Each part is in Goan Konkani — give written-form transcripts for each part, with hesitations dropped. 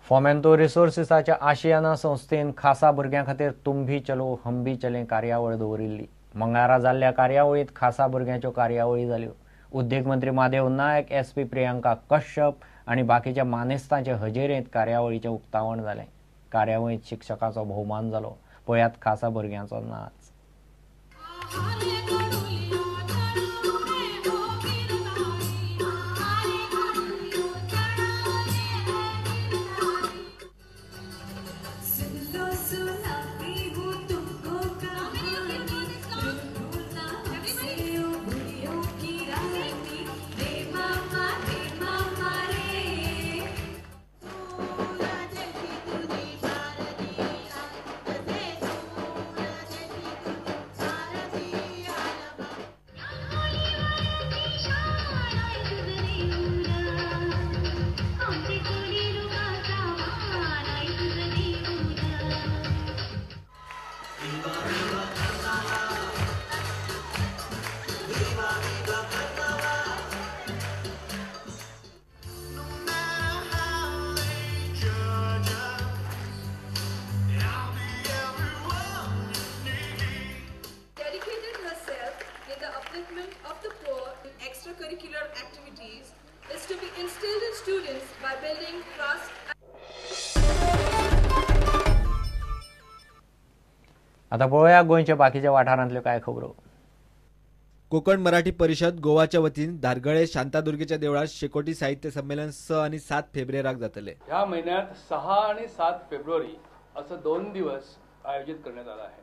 फोमेंतो रिसोर्सिसाच्या आशियाना संस्थेन खासा भुरग्यां खातीर तुम भी चलो हम भी चले कार्यावळ दवरिल्ली. मंगळारा जाल्ल्या कार्यावळींत खासा भुरग्यांच्यो कार्यावळी जाल्यो. उद्देग मंत्री महादेव नायक, एसपी प्रियंका कश्यप आनी बाकीच्या मानेस्तांचे हजेरेंत कार्यावळीचें उक्तावण जालें. कार्यावळींत शिक्षकाचो भोवमान जालो. पळयात खासा भुरग्यांचो नाच. आतां पळोवया गोंयच्या बाकीच्या वाठारांतल्यो कांय खबरो. कोकण मराठी परिषद गोवाच्या वतीन धारगळे शांतादुर्गेच्या देवळात शेकोटी साहित्य संमेलन 6 आणि 7 फेब्रुवारीक जातले. ह्या महिन्यात 6 आणि 7 फेब्रुवारी असं 2 दिवस आयोजित करण्यात आलं आहे.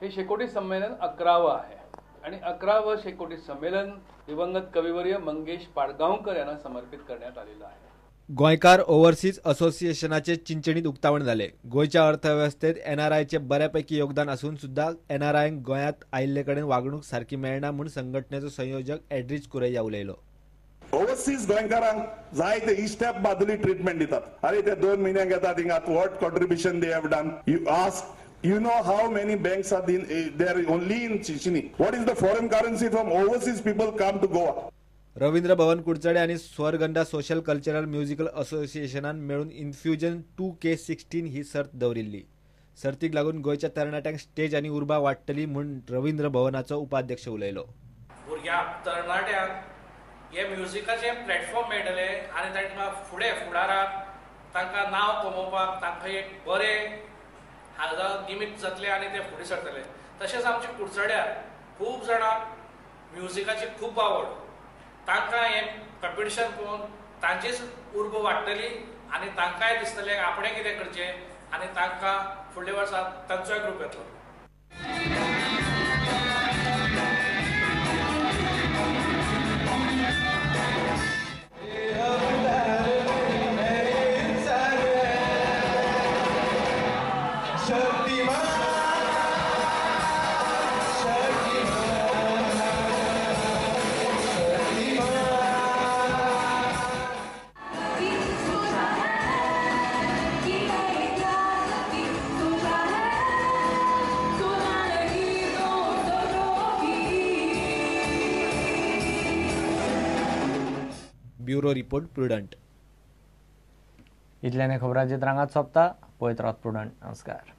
हे शेकोटी संमेलन 11वं आहे आणि 11वं शेकोटी संमेलन दिवंगत कविवर्य मंगेश पाडगांवकर यांना समर्पित करण्यात आलेलं आहे. गोंयकार ओव्हरसीज असोसिएशनाचे चिंचणीत उक्तावण जाले. गोंयच्या अर्थवेवस्थेत एनआरआयचे बऱ्यापैकी योगदान असून सुद्धा एनआरआयंक गोंयांत आयिल्ले कडेन वागणूक सारकी मेळना म्हूण संघटनेचो संयोजक एड्रिच कुरैया उलयलो. ओव्हरसीज गोंयकारांक जाय ते इस्टेप बादली ट्रिटमेंट दितात. अरे ते 2 म्हयन्यांक येतात हिंगा, what contribution they have done? You ask, you know how many banks are there only in Chinchani? What is the foreign currency from overseas people come to Goa? Ravindra Bhavan Kudchade आणि स्वरगंधा सोशल कल्चरल म्युझिकल असोसिएशनान मेळून इन्फ्युजन 2K16 ही सर्त दवरिल्ली. सर्तीक लागून गोंयच्या तरणाट्यांक स्टेज आनी उर्बा वाडटली म्हूण रवींद्र भवनाचो उपाध्यक्ष उलयलो. भुरग्यांक तरणाट्यांक हे म्युझिकाचें प्लॅटफॉर्म मेळटलें आनी तांकां फुडें फुडाराक तांकां नांव कमोवपाक तांकां एक बरें हांगा निमित्त जातलें आनी ते फुडें सरतले. तशेंच आमच्या कुडचड्यार खूब जाणांक म्युझिकाची खूब आवड, तांकां हें कंपिटिशन पळोवन तांचीच उर्बा वाडटली आनी तांकांय दिसतलें आपणें कितें करचें आनी तांकां फुडल्या वर्सा तांचोय ग्रूप येतलो. Bureau report, Prudent. इतल्याने खबरांचे रांगात सोंपता. पळयत रावत प्रुडंट. नमस्कार.